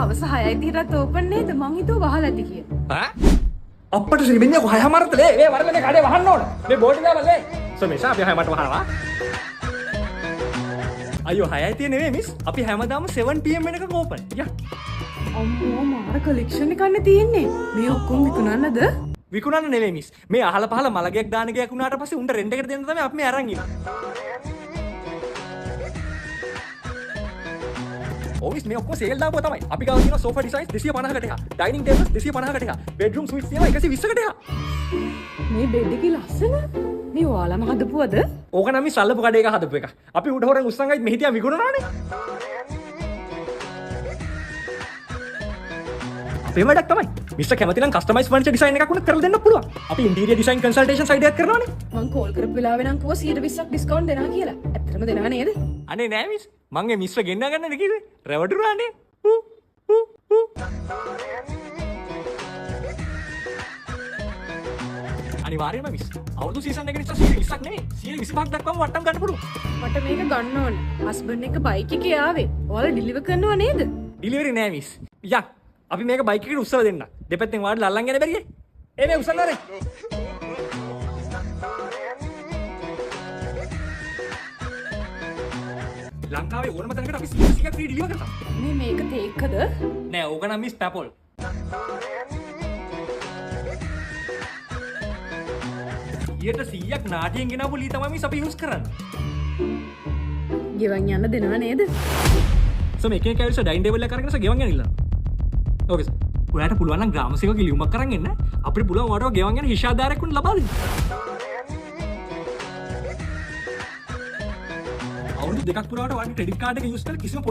හවස 6:30ටත් ඕපන් නේද? මං හිතුවා වහලා ඇති කියලා. ඈ අප්පට සිරි මෙන්න කො 6:30ට ලේ මේ වරල මේ කඩේ වහන්න ඕන. මේ බෝඩ් දාලා ලේ. සෝ මේසා අපි 6:30ට වහනවා. අයියෝ, 6:30 නෙවෙයි මිස්, අපි හැමදාම 7 pm වෙනකන් ඕපන්. යා. අම්මෝ, මාර කලෙක්ෂන් එකක් නේ තියෙන්නේ. මේ ඔක්කොම විකුණන්නද? විකුණන්න නෙවෙයි මිස්. මේ අහල පහල මලගයක් දාන ගයක් වුණාට පස්සේ උන්ට රෙන්ට් එකට දෙන්න තමයි අපි මේ අරන් ඉන්නේ. ඔව් මිස්, මේ ඔක්කොම සේල් දාපුවා තමයි. අපි ගාව තියෙනවා සෝෆා ඩිසයින්ස් 250කට එහා. ඩයිනින් ටේබල්ස් 250කට එහා. බෙඩ්රූම් සුයිට්ස් තියෙනවා 120කට එහා. මේ බෙඩ් එකේ ලස්සන. මේ ඔයාලම හදපුවද? ඕක නම් මිස් අල්ලපු කඩේ එක හදපු එක. අපි උඩ හොරෙන් උස්සන් ආයිත් මෙහි තියා විකුණනවානේ. අපේ වැඩක් තමයි. මිස්ටර් කැමති නම් කස්ටමයිස් ෆර්නිචර් ඩිසයින් එකක් උනත් කරලා දෙන්න පුළුවන්. අපි ඉන්ටීරියර් ඩිසයින් කන්සල්ටේෂන් සයිඩ් එකක් කරනවානේ. මං කෝල් කරපු වෙලාවේ නම් කිව්වා 120ක් ඩිස්කවුන්ට් දෙනවා කියලා. ඇත්තටම දෙනව නේද? අනේ නෑ මිස්. මං ඒ මිස්ව ගෙන්න ගන්නනේ කිව්වේ. රැවටුණානේ. හූ හූ හූ. අනිවාර්යයෙන්ම මිස්. අවුරුදු සීසන් එක නිසා 120ක් නෙමෙයි, 125ක් දක්වාම වට්ටම් ගන්න පුළුවන්. මට මේක ගන්න ඕන. හස්බන්ඩ් එක්ක බයික් එකේ ආවේ. ඔයාලා ඩිලිවර් කරනව නේද? ඩිලිවරි නෑ මිස්. යන්. අපි මේක බයික් එකට උස්සලා දෙන්න. දෙපැත්තෙන් වාඩිලා අල්ලන් යන්න බැරියේ. ඒ මේ උස්සන්න ආරේ. ලංකාවේ ඕනම තැනකට අපි 100ක් ෆ්‍රී ඩිලිවර් කරනවා. මේ මේක තේක්කද? නෑ, ඕක නම් මිස් පැපොල්. 100ක් නාටියෙන් ගෙනාවු ලී තමයි මිස් අපි යූස් කරන්නේ. ගෙවන් යන්න දෙනව නේද? සර්, මේ එක එක ඇවිල්ලා ඩයිනින් ටේබල් එක අරගෙන සර් ගෙවන් යන්න ඉල්ලනවා. ඕකේ සර්. ඔයාට පුළුවන් නම් ග්‍රාම සේවක ලියුමක් අරන් එන්න. අපිට පුළුවන් ඔයාට ගෙවන් යන හිෂාදාරයක් උන් ලබා දෙන්න. අවුරුදු 2ක් පුරාවට ඔයාගේ ක්‍රෙඩිට් කාඩ් එක යූස් කරලා කිසිම පොඩි